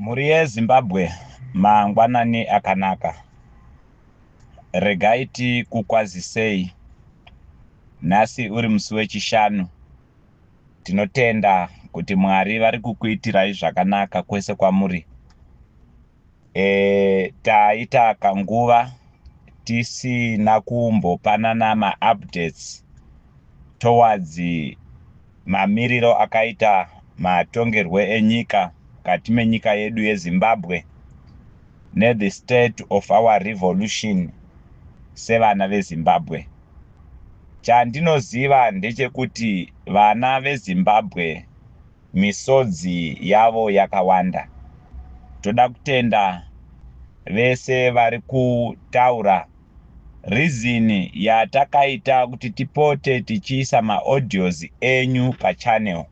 Mhuri yeZimbabwe, mangwanani akanaka. Regai tikukwazisei nhasi uri musi weChishanu. Tinotenda kuti Mwari vari kukuitirai zvakanaka kwese kwamuri. Taita kanguva tisina kumbopanana maupdates towards mamiriro akaita matongerwo enyika mukati menyika yedu yeZimbabwe nethe state of our revolution sevana veZimbabwe. Chandinoziva ndechekuti vana veZimbabwe misodzi yavo yakawanda. Toda kutenda vese vari kutaura. Reason yatakaita kuti tipote tichiisa maaudios enyu pachannel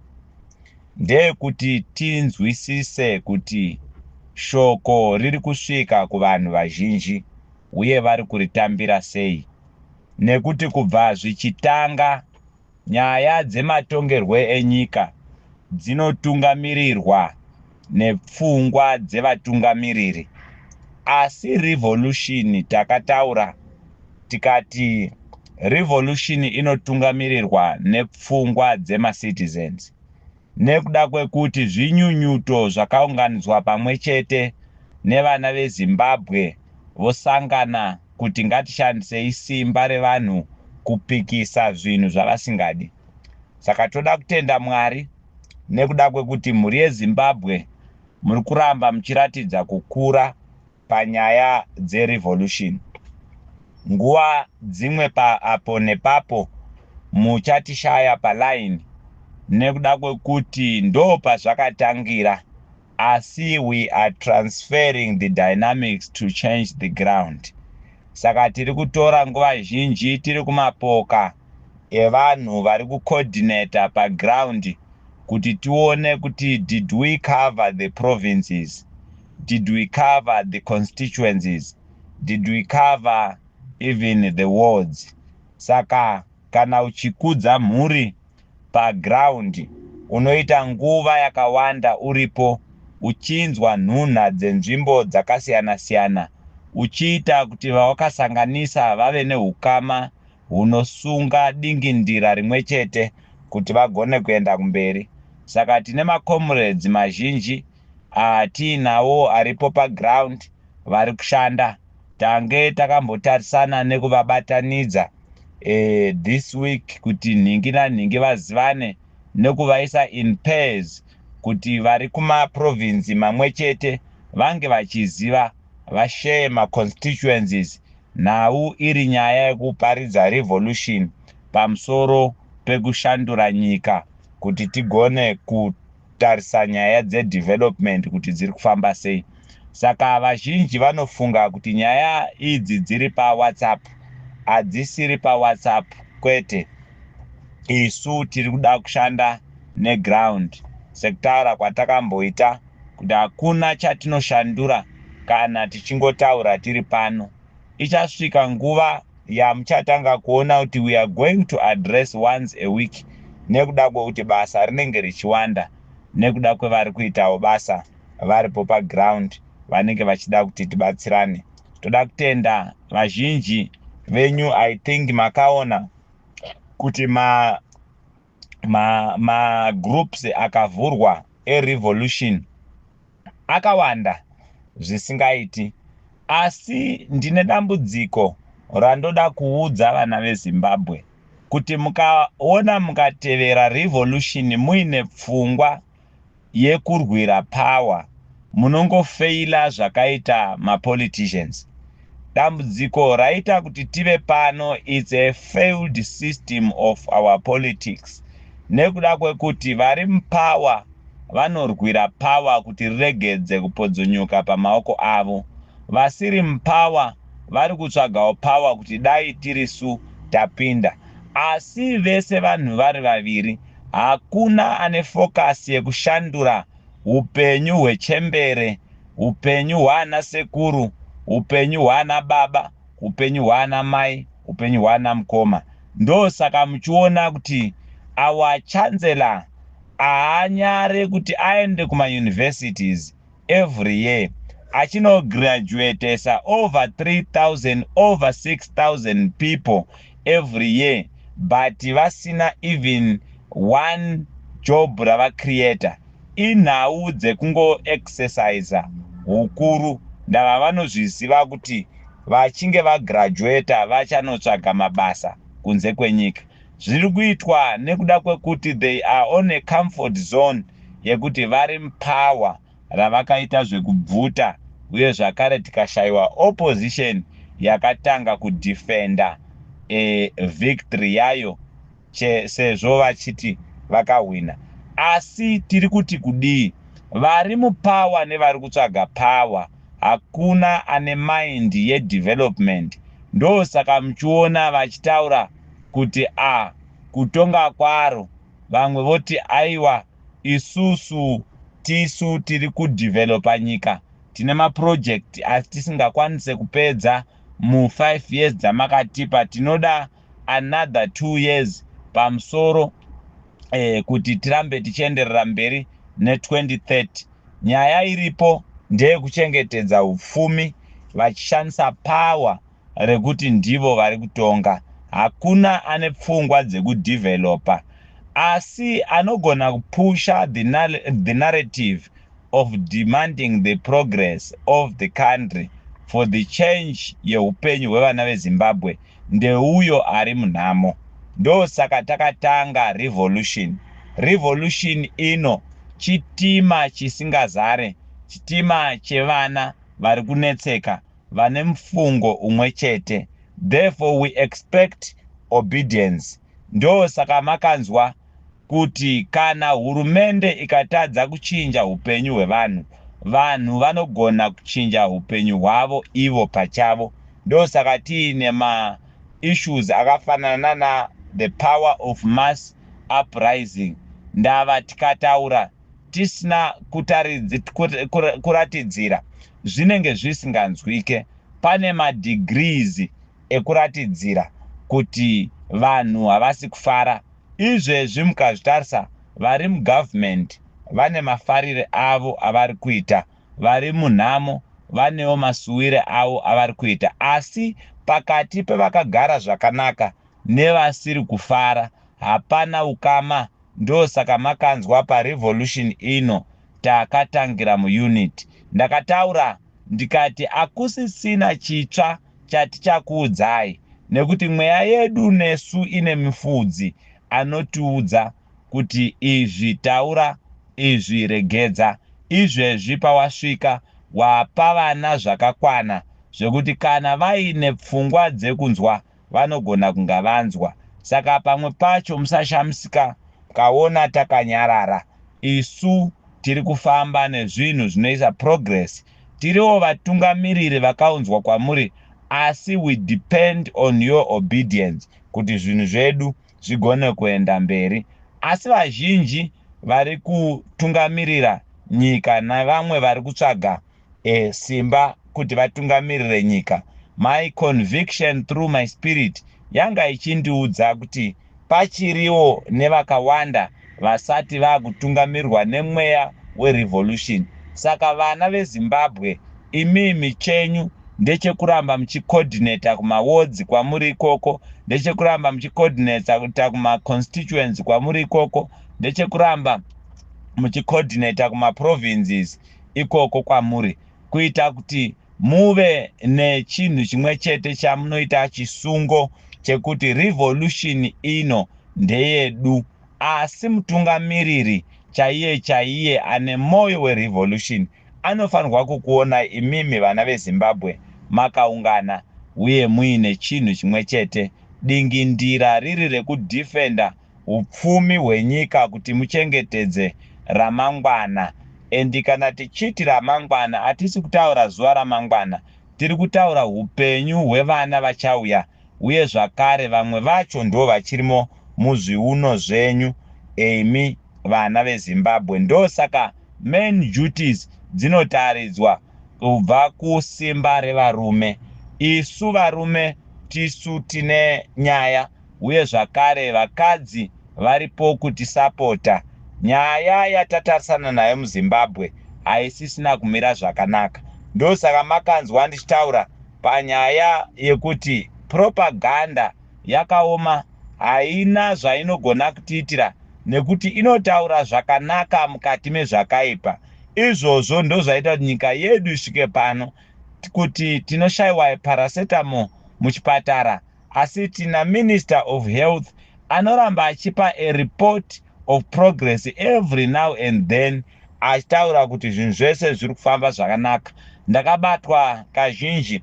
ndeyekuti tinzwisise kuti shoko riri kusvika kuvanhu vazhinji uye vari kuritambira sei, nekuti kubva zvichitanga nyaya dzematongerwo enyika dzinotungamirirwa nepfungwa dzevatungamiriri, asi revolution takataura tikati revolution inotungamirirwa nepfungwa dzemacitizens, nekuda kwekuti zvinyunyuto zvakaunganidzwa pamwe chete nevana veZimbabwe vosangana kuti ngatishandisei simba revanhu kupikisa zvinhu zvavasingadi. Saka toda kutenda Mwari nekuda kwekuti mhuri yeZimbabwe muri kuramba muchiratidza kukura panyaya dzerevolution. Nguva dzimwe apo nepapo muchatishaya paline nekuda kwekuti ndo pazvakatangira, asi we are transferring the dynamics to change the ground. Saka tiri kutora nguva zhinji tiri kumapoka evanhu vari kucoordinata paground kuti tione kuti did we cover the provinces, did we cover the constituencies, did we cover even the wards. Saka kana uchikudza mhuri paground, unoita nguva yakawanda uripo, uchinzwa nhunha dzenzvimbo dzakasiyana-siyana, uchiita kuti vawakasanganisa vave neukama hunosunga dingindira rimwe chete kuti vagone kuenda kumberi. Saka tine macomrades mazhinji atiinawo aripo paground vari kushanda. Tange takambotarisana nekuvabatanidza this week kuti nhingi nanhingi vazivane nekuvaisa in pairs, kuti vari kumaprovinsi mamwe chete vange vachiziva, vashare maconstituencies. Nhau iri nyaya yekuparidza revolution pamusoro pekushandura nyika kuti tigone kutarisa nyaya dzedevelopment kuti dziri kufamba sei. Saka vazhinji vanofunga kuti nyaya idzi dziri paWhatsApp. Hadzisiri paWhatsApp, kwete. Isu tiri kuda kushanda neground, sekutaura kwatakamboita kuti hakuna chatinoshandura kana tichingotaura tiri pano. Ichasvika nguva yamuchatanga kuona kuti we are going to address once a week, nekuda kwekuti basa rinenge richiwanda, nekuda kwevari kuitawo basa varipo paground vanenge vachida kuti tibatsirane. Toda kutenda vazhinji venyu. I think makaona kuti magroups ma akavhurwa erevolution akawanda zvisingaiti, asi ndine dambudziko randoda kuudza vana veZimbabwe kuti mukaona mukatevera revolution muine pfungwa yekurwira power, munongofeila zvakaita mapoliticians. Dambudziko raita kuti tive pano, it's a failed system of our politics, nekuda kwekuti vari mupower vanorwira power kuti riregedze kupodzonyuka pamaoko avo. Vasiri mupower vari kutsvagawo power kuti dai tirisu tapinda. Asi vese vanhu vari vaviri, hakuna ane focus yekushandura upenyu hwechembere, upenyu hwaana sekuru, upenyu hwaana baba, upenyu hwaana mai, upenyu hwaana mukoma. Ndosaka muchiona kuti our chancellor haanyare kuti aende kumauniversities. every year, achinograduatesa over 3000, over 6000 people every year, but vasina even one job ravacreata. Inhau dzekungoexercisa hukuru, ndava vanozviziva kuti vachinge vagraduata vachanotsvaga mabasa kunze kwenyika. Zviri kuitwa nekuda kwekuti they are on a comfort zone yekuti vari mupower ravakaita zvekubvuta, uye zvakare tikashayiwa opposition yakatanga kudefenda victory yayo, sezvo vachiti vakahwina. Asi tiri kuti kudii? Vari mupower nevari kutsvaga power, hakuna ane mind yedevelopment. Ndosaka muchiona vachitaura kuti a kutonga kwaro, vamwe voti aiwa, isusu tisu tiri kudhivhelopa nyika, tine maproject asi tisingakwanise kupedza mu5 years dzamakatipa, tinoda another 2 years pamusoro kuti tirambe tichienderera mberi ne2030. Nyaya iripo ndeyekuchengetedza upfumi vachishandisa power rekuti ndivo vari kutonga. Hakuna ane pfungwa dzekudhivhelopa, asi anogona kupusha the narrative of demanding the progress of the country for the change yeupenyu hwevana veZimbabwe ndeuyo ari munhamo. Ndosaka takatanga revolution. Revolution ino chitima chisingazare, chitima chevana vari kunetseka, vane mufungo umwe chete. Therefore we expect obedience. Ndosaka makanzwa kuti kana hurumende ikatadza kuchinja upenyu hwevanhu, vanhu vanogona kuchinja upenyu hwavo ivo pachavo. Ndosaka tiine maissues akafanana na the power of mass uprising. Ndava tikataura tisina kuratidzira, zvinenge zvisinganzwike. Pane madegrees ekuratidzira kuti vanhu havasi kufara. Izvezvi mukazvitarisa, vari mugovernment vane mafarire avo avari kuita, vari munhamo vanewo masuwire avo avari kuita, asi pakati pevakagara zvakanaka nevasiri kufara hapana ukama. Ndosaka makanzwa parevolution ino takatangira muunit. Ndakataura ndikati hakusisina chitsva chatichakuudzai, nekuti mweya yedu nesu ine mufudzi anotiudza kuti izvi taura, izvi regedza. Izvezvi pawasvika wapa vana zvakakwana zvekuti kana vaine pfungwa dzekunzwa vanogona kunga vanzwa. Saka pamwe pacho musashamisika kaona takanyarara. Isu tiri kufamba nezvinhu zvinoisa progress. Tiriwo vatungamiriri vakaunzwa kwamuri, asi we depend on your obedience kuti zvinhu zvedu zvigone kuenda mberi. Asi vazhinji vari kutungamirira nyika navamwe vari kutsvaga simba kuti vatungamirire nyika, my conviction through my spirit yanga ichindiudza kuti pachiriwo nevakawanda vasati vaakutungamirirwa nemweya werevolution. Saka vana veZimbabwe, imimi chenyu ndechekuramba muchicoordinata kumawards kwamuri ikoko, ndechekuramba muchicoordinata kumaconstituency kwamuri ikoko, ndechekuramba muchicoordinata kumaprovinces ikoko kwamuri, kuita kuti muve nechinhu chimwe chete chamunoita chisungo chekuti revolution ino ndeyedu. Asi mutungamiriri chaiye chaiye ane mwoyo werevolution anofanirwa kukuona imimi vana veZimbabwe makaungana uye muine chinhu chimwe chete, dingindira riri rekudhifenda upfumi hwenyika kuti muchengetedze ramangwana. And kana tichiti ramangwana, hatisi kutaura zuva ramangwana, tiri kutaura upenyu hwevana vachauya, uye zvakare vamwe vacho ndo vachirimo muzviuno zvenyu imi vana veZimbabwe. Ndosaka main duties dzinotaridzwa kubva kusimba revarume. Isu varume tisu tine nyaya, uye zvakare vakadzi varipo kutisapota. Nyaya yatatarisana nayo muZimbabwe Haisisina kumira zvakanaka. Ndosaka makanzwa ndichitaura panyaya yekuti propaganda yakaoma, haina zvainogona kutiitira nekuti inotaura zvakanaka mukati mezvakaipa. Izvozvo ndozvaita kuti nyika yedu isvike pano kuti tinoshayiwa paracetamol muchipatara, asi tina Minister of Health anoramba achipa a report of progress every now and then, achitaura kuti zvinhu zvese zviri kufamba zvakanaka. Ndakabatwa kazhinji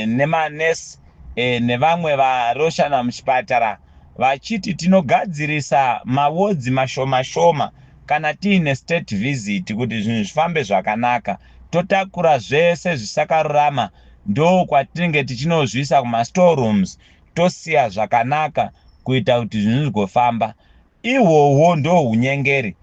nemanesi nevamwe varoshana muchipatara vachiti tinogadzirisa mawards mashoma shoma kana tiine state visit kuti zvinhu zvifambe zvakanaka. Totakura zvese zvisakarurama, ndo kwatinenge tichinozviisa kumastorerooms, tosiya zvakanaka kuita kuti zvinhu zvigofamba. Ihwohwo ndo unyengeri,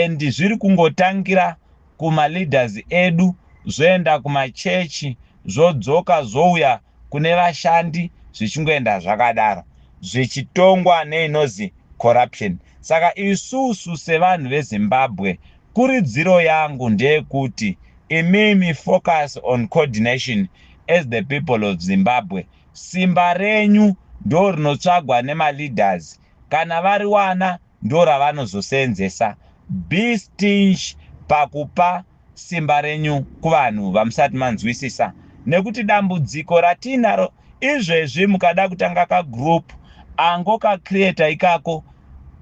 and zviri kungotangira kumaleaders edu, zvoenda kumachechi, zvodzoka, zvouya kune vashandi, zvichingoenda zvakadaro, zvichitongwa neinozi corruption. Saka isusu sevanhu veZimbabwe, kuridziro yangu ndeyekuti imimi focus on coordination as the people of Zimbabwe. Simba renyu ndo rinotsvagwa nemaleaders, kana variwana ndo ravanozosenzesa. Be stingy pakupa simba renyu kuvanhu vamusati manzwisisa, nekuti dambudziko ratiinaro izvezvi, mukada kutanga kagroup angokacreata ikako,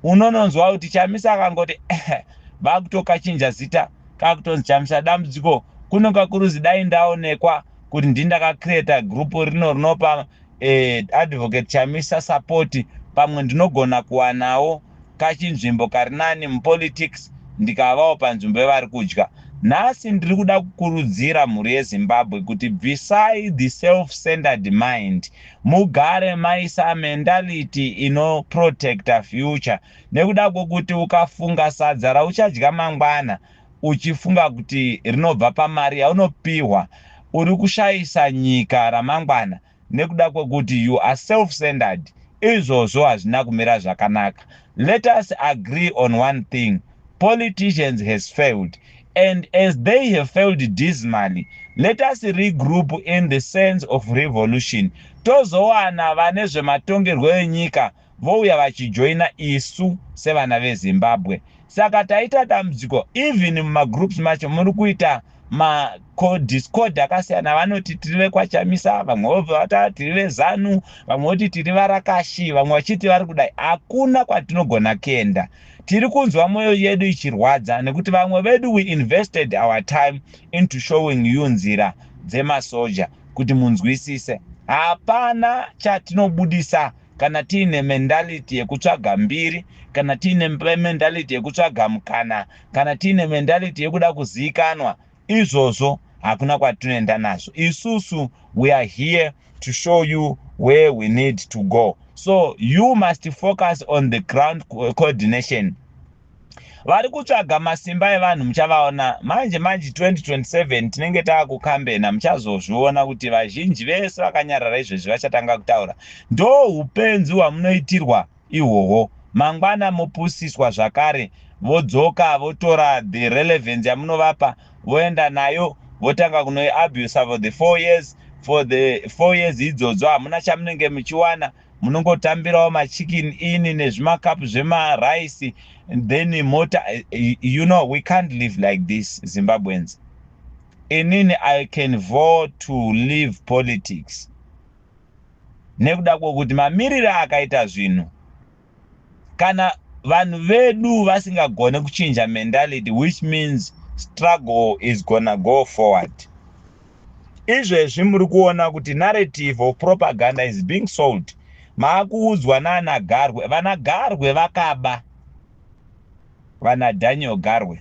unononzwa kuti Chamisa akangoti vakutokachinja zita, kakutonzi Chamisa. Dambudziko kunonga kuruzi dai ndaonekwa kuti ndindakacreata group rino rinopa Advocate Chamisa support, pamwe ndinogona kuwanawo kachinzvimbo kari nani mupolitics, ndikavawo panzvimbo yevari kudya nhasi. Ndiri kuda kukurudzira mhuri yeZimbabwe kuti bvisai the self-centered mind, mugare maisa mentality inoprotecta future, nekuda kwokuti ukafunga sadza rauchadya mangwana uchifunga kuti rinobva pamari yaunopiwa, uri kushayisa nyika ramangwana nekuda kwekuti you are self-centered. Izvozvo hazvina kumira zvakanaka. Let us agree on one thing: politicians has failed, and as they have failed dismally, let us regroup in the sense of revolution. Tozowana vane zvematongerwo enyika vouya vachijoina isu sevana veZimbabwe. Saka taita dambudziko, even mumagroups macho muri kuita madiscord akasiyana. Vanoti tiri vekwaChamisa, vamwe vobva vata tiri veZANU, vamwe voti tiri varakashi, vamwe vachiti vari kudai. Hakuna kwatinogona kuenda. Tiri kunzwa mwoyo yedu ichirwadza nekuti vamwe vedu, we invested our time into showing you nzira dzemasoja kuti munzwisise. Hapana chatinobudisa kana tiine mentality yekutsvaga mbiri, kana tiine mentality yekutsvaga mukana, kana tiine mentality yekuda kuzivikanwa. Izvozvo hakuna kwatinoenda nazvo. Isusu we are here to show you where we need to go, so you must focus on the ground coordination. Vari kutsvaga masimba evanhu muchavaona manje manje. 2027 tinenge taakukambena, muchazozviona kuti vazhinji vese vakanyarara izvezvi vachatanga kutaura. Ndo upenzi hwamunoitirwa ihwohwo. Mangwana mopusiswa zvakare, vodzoka votora the relevance yamunovapa, voenda nayo, votanga kunoiabusa for the 4 years. For the 4 years idzodzo hamuna chamunenge muchiwana, munongotambirawo maChicken Inn nezvimakapu zvemaraisi, then mota. We can't live like this, Zimbabweans. Inini I can vote to leave politics nekuda kwokuti mamiriro akaita zvinhu, kana vanhu vedu vasingagone kuchinja mentality, which means struggle is gonna go forward. Izvezvi muri kuona kuti narrative of propaganda is being sold. Maakuudzwa naana Garwe. Vana Garwe vakaba, vana Daniel Garwe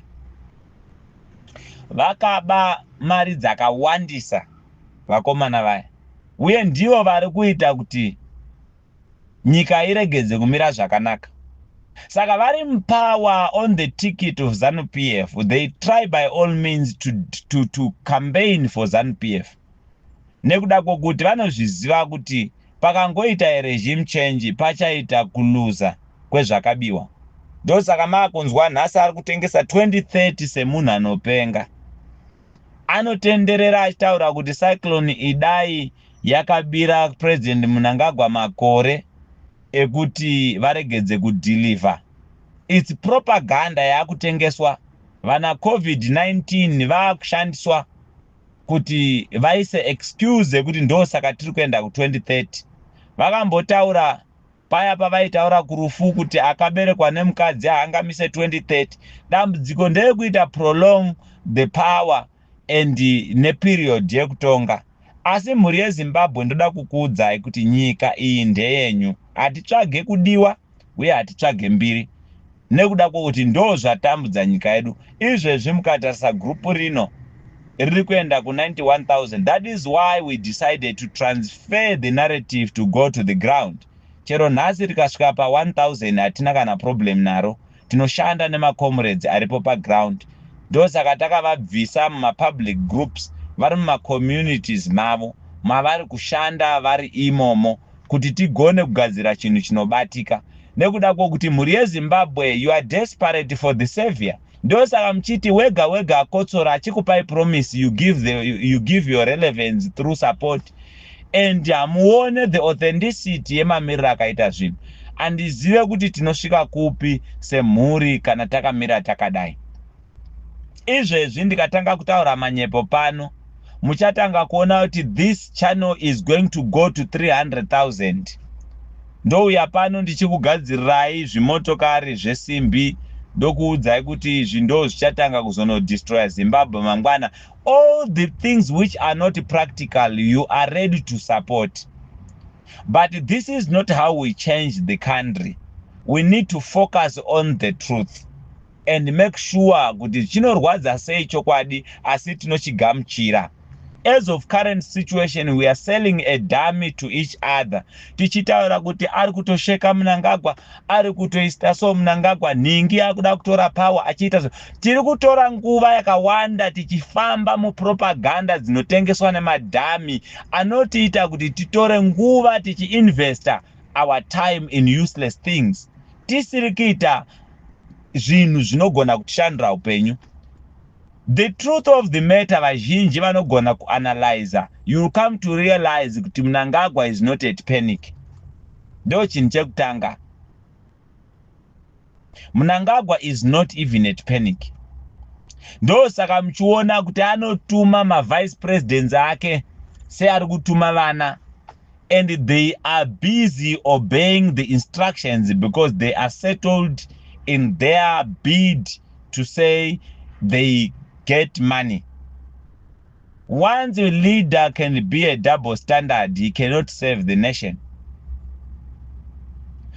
vakaba mari dzakawandisa, vakomana vaya, uye ndivo vari kuita kuti nyika iregedze kumira zvakanaka. Saka vari mupower on the ticket of ZANU PF. They try by all means to campaign for ZANU PF nekuda kwokuti vanozviziva kuti pakangoita regime change pachaita kuluza kwezvakabiwa. Ndosaka maakunzwa nhasi ari kutengesa 2030 semunhu anopenga. Anotenderera achitaura kuti Cyclone Idai yakabira President Mnangagwa makore ekuti varegedze kudeliver. It's propaganda yaakutengeswa. Vana COVID-19 vaakushandiswa kuti vaise excuse yekuti ndosaka tiri kuenda ku2030. Vakambotaura paya pavaitaura kurufu kuti akaberekwa nemukadzi haangamise 2030. Dambudziko ndeyekuita prolong the power and neperiod yekutonga. Asi mhuri yeZimbabwe, ndoda kukuudzai kuti nyika iyi ndeyenyu. Hatitsvage kudiwa uye hatitsvage mbiri, nekuda kwokuti ndo zvatambudza nyika yedu izvezvi. Mukatarisa gurupu rino riri kuenda ku91,000. That is why we decided to transfer the narrative to go to the ground. Chero nhasi rikasvika pa1000, hatina kana problem naro. Tinoshanda nemacomrades aripo paground. Ndosaka takavabvisa mumapublic groups, vari mumacommunities mavo mavari kushanda vari imomo, kuti tigone kugadzira chinhu chinobatika. Nekuda kwokuti mhuri yeZimbabwe, you are desperate for the savior. Ndosaka muchiti wega wega akotsora achikupai promise, you give your relevance through support and hamuone the authenticity yemamiriro akaita zvinhu. Handizive kuti tinosvika kupi semhuri kana takamira takadai. Izvezvi ndikatanga kutaura manyepo pano, muchatanga kuona kuti this channel is going to go to 300,000. Ndouya pano ndichikugadzirirai zvimotokari zvesimbi, ndokuudzai kuti izvi ndo zvichatanga kuzonodestroya Zimbabwe mangwana. All the things which are not practical, you are ready to support, but this is not how we change the country. We need to focus on the truth and make sure kuti chinorwadza sei chokwadi, asi tinochigamuchira. As of current situation, we are selling a dummy to each other, tichitaura kuti ari kutosheka Mnangagwa, ari kutoista so Mnangagwa nhingi akuda kutora power achiita so. Tiri kutora nguva yakawanda tichifamba mupropaganda dzinotengeswa nemadummy anotiita kuti titore nguva tichiinvesta our time in useless things, tisiri kuita zvinhu zvinogona kutishandura upenyu. The truth of the matter, vazhinji vanogona kuanalyza, you come to realize kuti Mnangagwa is not at panic. Ndo chinhu chekutanga. Mnangagwa is not even at panic. Ndosaka muchiona kuti anotuma mavice presidents ake seari kutuma vana, and they are busy obeying the instructions because they are settled in their bid to say they get money. Once a leader can be a double standard, he cannot save the nation.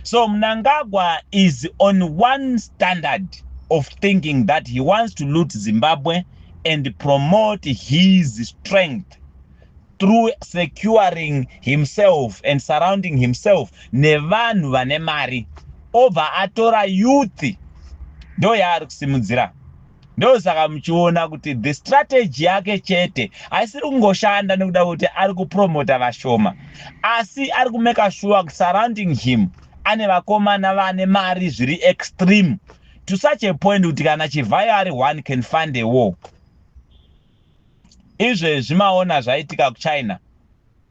So Mnangagwa is on one standard of thinking, that he wants to loot Zimbabwe and promote his strength through securing himself and surrounding himself nevanhu vane mari. Obva atora youth, ndo yaari kusimudzira. Ndosaka muchiona kuti the strategy yake chete haisiri kungoshanda nekuda kuti ari kupromota vashoma, asi ari kumake sure surrounding him ane vakomana vane mari zviri extreme, to such a point kuti kana Chivayo ari one can fund a war. Izvezvi maona zvaitika kuChina.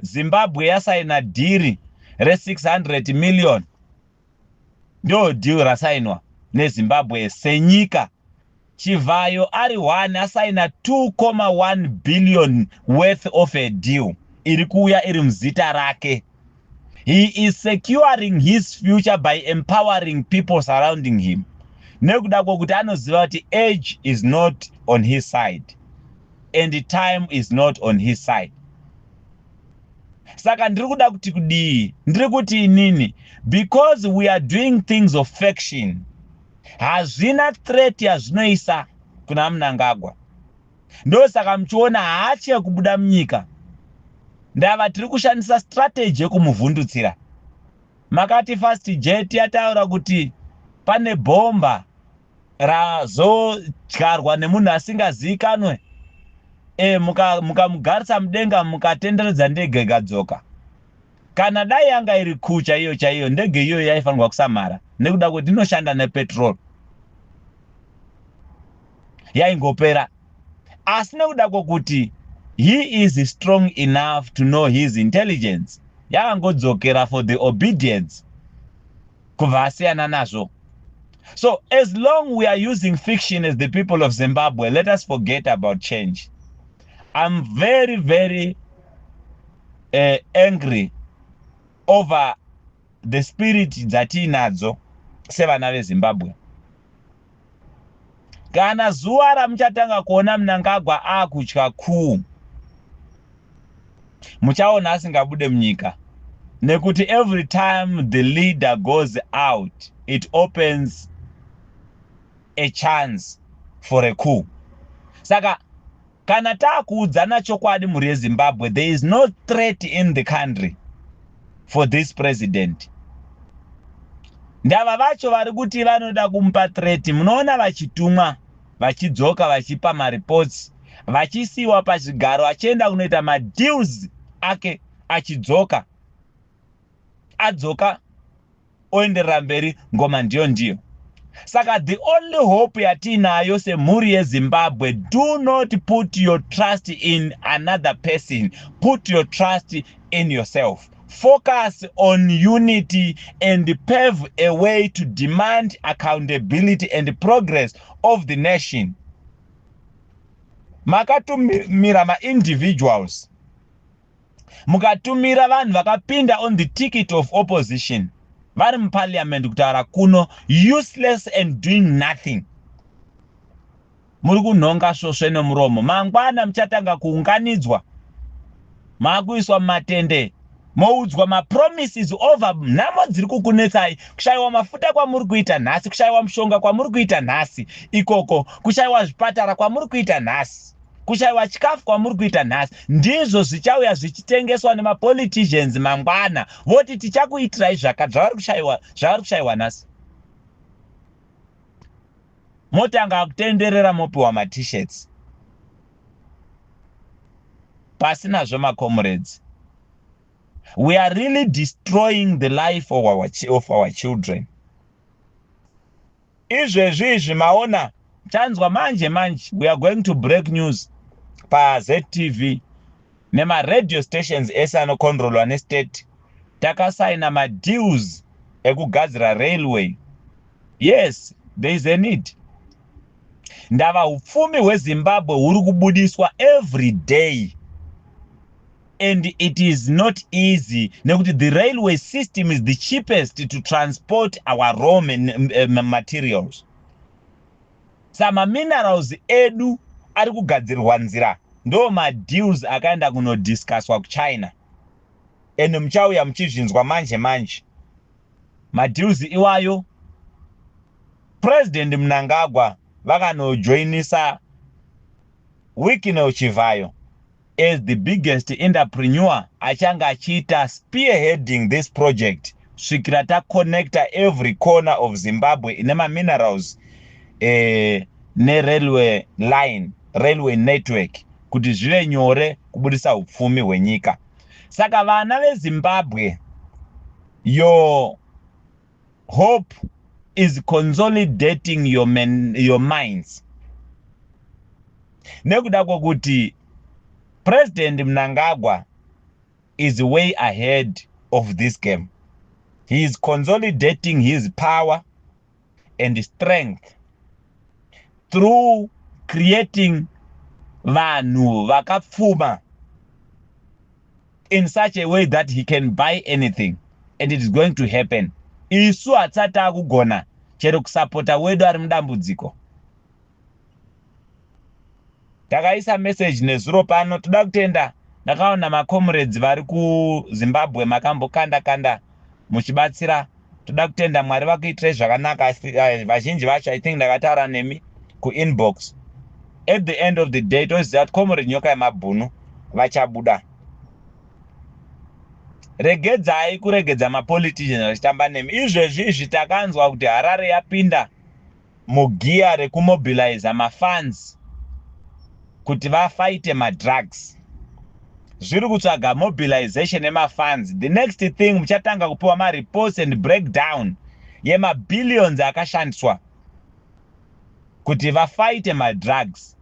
Zimbabwe yasaina deal re600 million. Ndo deal rasainwa neZimbabwe senyika. Chivayo ari 1 asaina 2.1 billion worth of a deal iri kuuya iri muzita rake. He is securing his future by empowering people surrounding him, nekuda kwokuti anoziva kuti age is not on his side and time is not on his side. Saka ndiri kuda kuti kudii? Ndiri kuti inini, because we are doing things of faction, hazvina threat yazvinoisa kuna Mnangagwa. Ndosaka muchiona haatye kubuda munyika. Ndava tiri kushandisa strategy yekumuvhundutsira. Makati Fast Jet yataura kuti pane bhomba razodyarwa nemunhu asingazivikanwe. Mukamugarisa mudenga, mukatenderedza ndege ikadzoka. Kana dai yanga iri kucha iyo chaiyo, ndege iyoyo yaifanirwa kusamhara nekuda kwekuti inoshanda nepetrol. Yaingopera, asi nekuda kwokuti he is strong enough to know his intelligence, yakangodzokera for the obedience, kubva asiyana nazvo. So as long we are using fiction as the people of Zimbabwe, let us forget about change. I'm very, very angry over the spirit dzatiinadzo sevana veZimbabwe. Kana zuva ramuchatanga kuona Mnangagwa akutya kuu, muchaona asingabude munyika, nekuti every time the leader goes out, it opens a chance for a coup. Saka kana taakuudzana chokwadi, mhuri yeZimbabwe, there is no threat in the country for this president. Ndava vacho vari kuti vanoda kumupa threat, munoona vachitumwa, vachidzoka, vachipa mareports, vachisiyiwa pazvigaro, achienda kunoita madeals ake, achidzoka, adzoka oenderera mberi. Ngoma ndiyo ndiyo. Saka the only hope yatiinayo semhuri yeZimbabwe, do not put your trust in another person, put your trust in yourself. Focus on unity and pave a way to demand accountability and progress of the nation. Makatumira maindividuals, mukatumira vanhu vakapinda on the ticket of opposition, vari muparliament kutaura kuno, useless and doing nothing. Muri kunhonga svosve nemuromo. Mangwana muchatanga kuunganidzwa, maakuiswa mumatende, moudzwa mapromises over nhamo dziri kukunetsai. Kushayiwa mafuta kwamuri kuita nhasi, kushayiwa mushonga kwamuri kuita nhasi ikoko, kushayiwa zvipatara kwamuri kuita nhasi, kushayiwa chikafu kwamuri kuita nhasi, ndizvo zvichauya zvichitengeswa nemapoliticians mangwana, voti tichakuitirai zvakati. Zvavari kushayiwa nhasi, motanga kutenderera, mopiwa maT-shirts pasinazvo. Macomrades, we are really destroying the life of our children. Izvezvi izvi maona, chanzwa manje manje, we are going to break news paZTV nemaradio stations ese anocontrolwa nestate. Takasaina madeals ekugadzira railway. Yes, there is a need. Ndava upfumi hweZimbabwe huri kubudiswa every day, and it is not easy, nekuti the railway system is the cheapest to transport our raw materials. Samaminerals edu ari kugadzirwa nzira. Ndo madeals akaenda kunodiscusswa kuChina, and muchauya muchizvinzwa manje manje madeals iwayo. President Mnangagwa vakanojoinisa Wicknell Chivayo as the biggest entrepreneur achange achiita spearheading this project, svikira taconnecta every corner of Zimbabwe ine maminerals nerailway line, railway network, kuti zvive nyore kubudisa upfumi hwenyika. Saka vana veZimbabwe, your hope is consolidating your minds, nekuda kwokuti President Mnangagwa is way ahead of this game. He is consolidating his power and strength through creating vanhu vakapfuma in such a way that he can buy anything, and it is going to happen. Isu hatisati taakugona chero kusapota wedu ari mudambudziko. Takaisa message nezuro pano. Toda kutenda, ndakaona macomrades vari kuZimbabwe makambokanda kanda muchibatsira. Toda kutenda, Mwari vakuitirai zvakanaka. Vazhinji vacho, I think ndakataura nemi kuinbox. At the end of the day, toziva kuti Comrade Nyoka Yemabhunu vachabuda. Regedzai kuregedza mapoliticians vachitamba nemi. Izvezvi izvi takanzwa kuti Harare yapinda mugiya rekumobiliza mafunds kuti vafaite madrugs. Zviri kutsvaga mobilization emafunds. The next thing, muchatanga kupiwa mareports and breakdown yemabillions akashandiswa. Kuti vafighte madrugs.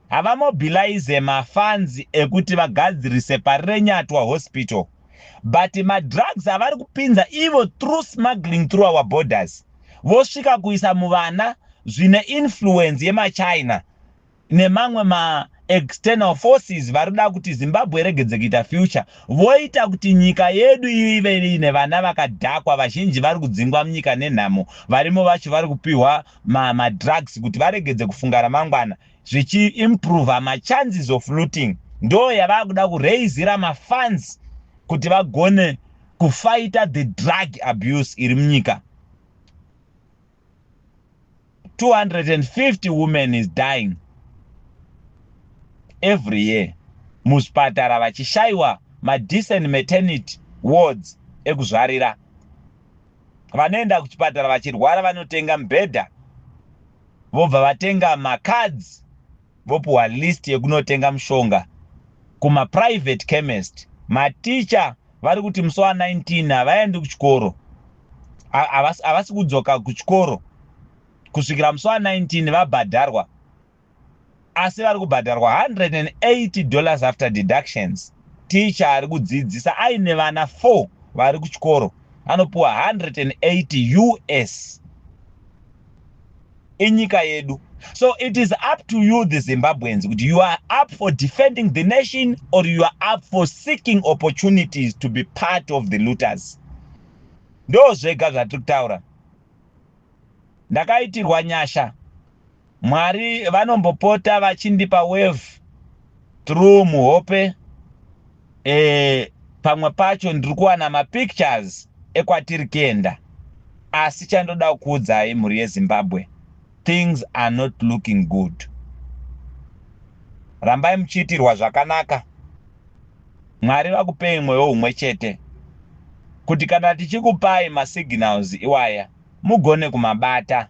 Havamobilize mafunds ekuti vagadzirise Parirenyatwa Hospital, but madrugs avari kupinza ivo through smuggling through our borders, vosvika kuisa muvana zvine influence yemaChina nemamwe maexternal forces vari kuda kuti Zimbabwe iregedze kuita future. Voita kuti nyika yedu ive ine vana vakadhakwa vazhinji vari kudzingwa munyika nenhamo. Varimo vacho vari kupiwa madrugs kuti varegedze kufunga ramangwana, zvichiimprova machances of looting. Ndo yavava kuda kuraisira mafunds kuti vagone kufighta the drug abuse iri munyika. 250 women is dying every year muzvipatara vachishayiwa madecent maternity wards ekuzvarira. Vanoenda kuchipatara vachirwara vanotenga mubhedha, vobva vatenga macards, vopiwa list yekunotenga mushonga kumaprivate chemist. Maticha vari kuti musi wa19 havaendi kuchikoro, havasi kudzoka kuchikoro kusvikira musi wa19 vabhadharwa, asi vari kubhadharwa $180 after deductions. Ticha ari kudzidzisa aine vana 4 vari kuchikoro anopiwa 180 US. Inyika yedu. So it is up to you, the Zimbabweans, kuti you are up for defending the nation or you are up for seeking opportunities to be part of the looters. Ndo zvega zvatiri kutaura. Ndakaitirwa nyasha, Mwari vanombopota vachindipa wave through muhope. Pamwe pacho ndiri kuwana mapictures ekwatiri kuenda, asi chandoda kuudzai, mhuri yeZimbabwe, things are not looking good. Rambai muchiitirwa zvakanaka. Mwari vakupei mwoyo umwe chete kuti kana tichikupai masignals iwaya mugone kumabata.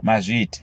Mazviita.